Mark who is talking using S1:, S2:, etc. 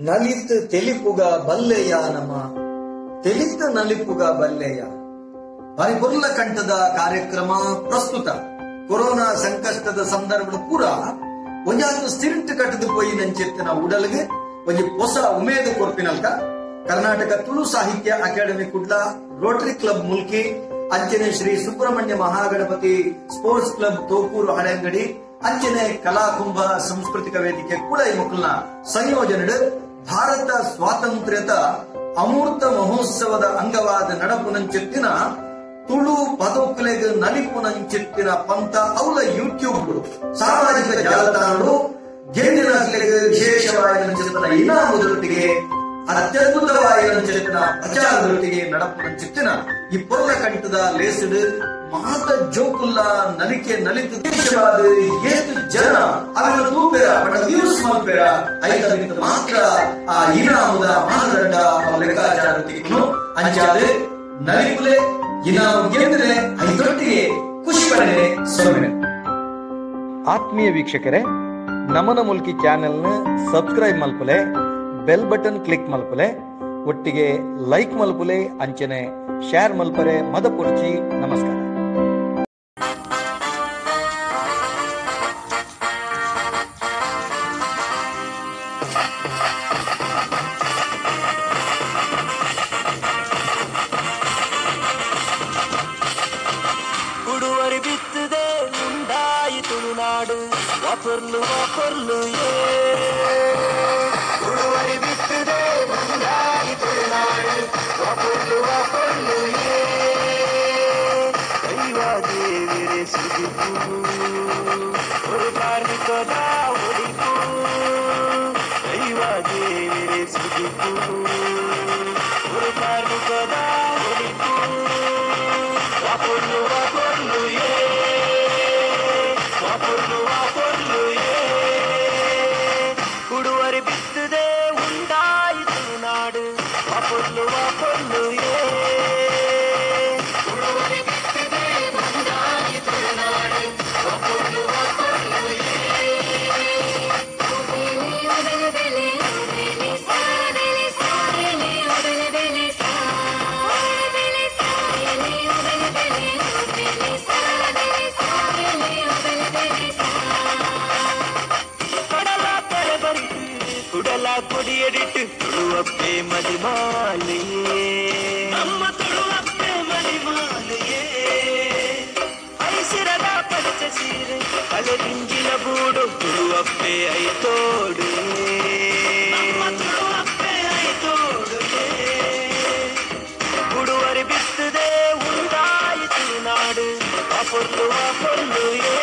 S1: ನಲಿತ್ ತೆಲಿಪುಗ ಬಲ್ಲೆಯ ನಮ ತೆಲಿತ ನಲಿಪುಗ ಬಲ್ಲೆಯ ಬಾರಿ ಕಂಠದ ಕಾರ್ಯಕ್ರಮ ಪ್ರಸ್ತುತ ಕೊರೋನಾ ಸಂಕಷ್ಟದ ಸಂದರ್ಭದ ಪೂರ ಒಂಜಾತು ಸ್ಥಿರಂಟು ಕಟ್ಟದು ಪೋಯಿ ನಂಚೆತ್ತಿನ ಉಡಲ್ಗೆ ಒಂಜಿ ಹೊಸ ಉಮೇದು ಕೊರ್ಪಿನಲ್ಕ Karnataka Tulu Sahitya academy Kudla, rotary club Mulki, ಅಂಚನೆ ಶ್ರೀ ಸುಬ್ರಹ್ಮಣ್ಯ ಮಹಾಗಣಪತಿ ಸ್ಪೋರ್ಟ್ಸ್ ಕ್ಲಬ್ ತೋಕೂರು ಹಳೆಂಗಡಿ, ಅಂಚನೆ ಕಲಾಕುಂಭ ಸಾಂಸ್ಕೃತಿಕ ವೇದಿಕೆ ಕುಳೈ ಮುಕುಲ್ನ ಸಂಯೋಜನೆ ಭಾರತ ಸ್ವಾತಂತ್ರ್ಯದ ಅಮೂರ್ತ ಮಹೋತ್ಸವದ ಅಂಗವಾದ ನಡಪುನಂಚೆತ್ತಿನ ತುಳು ಪದೋಕುಲೆಗ್ ನಲಿಪುನಂಚೆತ್ತಿನ ಪಂತ ಅವಲ ಯೂಟ್ಯೂಬ್ ಸಾಮಾಜಿಕ ಜಾಲತಾಣಗಳು ಗೆಂದಿನ ವಿಶೇಷವಾದ ಇನಾಮುದೊಟ್ಟಿಗೆ ಅತ್ಯದ್ಭುತವಾದ ಪ್ರಚಾರದೊಟ್ಟಿಗೆ ನಡಪುನಂಚೆತ್ತಿನ ಈ ಪೊರ್ಲ ಕಂಠದ ಲೇಸಿಡು ಮಾತ ಜೋಕುಲ್ಲ ನಲಿಕೆ ನಲಿತು ದೇಶವಾದ ಏತು ಜನ ಅವರ ತೂಪೆರ ಬಡ ವ್ಯೂಸ್ ಮಲ್ಪೆರ ಐತ ಮಾತ್ರ ಆ ಇನಾಮುದ ಮಾನದಂಡ ಲೆಕ್ಕಾಚಾರ ಅಂಚಾದ ನಲಿಪುಲೆ ಇನಾಮು ಗೆದ್ದರೆ ಐದೊಟ್ಟಿಗೆ ಖುಷಿ ಪಡೆನೆ ಸೊನ್ನೆ. ಆತ್ಮೀಯ ವೀಕ್ಷಕರೇ, ನಮನ ಮುಲ್ಕಿ ಚಾನೆಲ್ನ ಸಬ್ಸ್ಕ್ರೈಬ್ ಮಲ್ಪುಲೆ, ಬೆಲ್ ಬಟನ್ ಕ್ಲಿಕ್ ಮಲ್ಪುಲೆ, ಒಟ್ಟಿಗೆ ಲೈಕ್ ಮಲ್ಪುಲೆ, ಅಂಚನೆ ಶೇರ್ ಮಲ್ಪರೆ ಮದಪುರ್ಚಿ. ನಮಸ್ಕಾರ.
S2: ಉಡುವರಿ ಬಿತ್ತದೆ ಮುಂದಾಯಿ ತುಳುನಾಡು ವಾಪರ್ಲು ವಾಪರ್ಲು ಏ ಉಡುವರಿ ಬಿತ್ತದೆ ಮುಂದಾಯಿ ತುಳುನಾಡು ವಾಪರ್ಲು ವಾಪರ್ಲು ಏ ದೈವ ದೇವಿರೆ ಸುದಿಪು ஒரு ಕಾರ್ಮಿಕದ ಒಡಿಪು ದೈವ ದೇವಿರೆ ಸುದಿಪು ஒரு ಕಾರ್ಮಿಕದ ಒಡಿಪು ವಾಪರ್ಲು ವಾಪರ್ಲು ಏ ವಾಪರ್ಲು ವಾಪರ್ಲು ಏ ಉಡುವರಿ ಬಿತ್ತದೆ ಉಂಡಾಯಿ ತುಳುನಾಡು ವಾಪರ್ಲು ವಾಪರ್ಲು ಏ ಉಡುವರಿ ಬಿತ್ತದೆ ಉಂಡಾಯಿ ತುಳುನಾಡು ವಾಪರ್ಲು ವಾಪರ್ಲು ಏ. ಕಡಲ ಕರೆ ಬರಿತು ಕುಡಲ ಕೊಡಿಯಡಿಟ್ಟು ತುಳುವಪ್ಪೆ ಮದಿಮಾಲೆಯೇ ನಮ್ಮ ತುಳುವಪ್ಪೆ ಮದಿಮಾಲೆಯೇ ಐಸಿರದ ಪಚ್ಚ ಸೀರೆ ಕಲೆ ದಿಂಜಿನ ಬೂಡು ತುಳುವಪ್ಪೆ ಐತೋಡು ನಮ್ಮ ತುಳುವಪ್ಪೆ ಐತೋಡು ಉಡುವರಿ ಬಿತ್ತದೆ ಉಂಡಾಯಿ ತುಳುನಾಡು ವಾಪರ್ಲು ವಾಪರ್ಲು ಏ.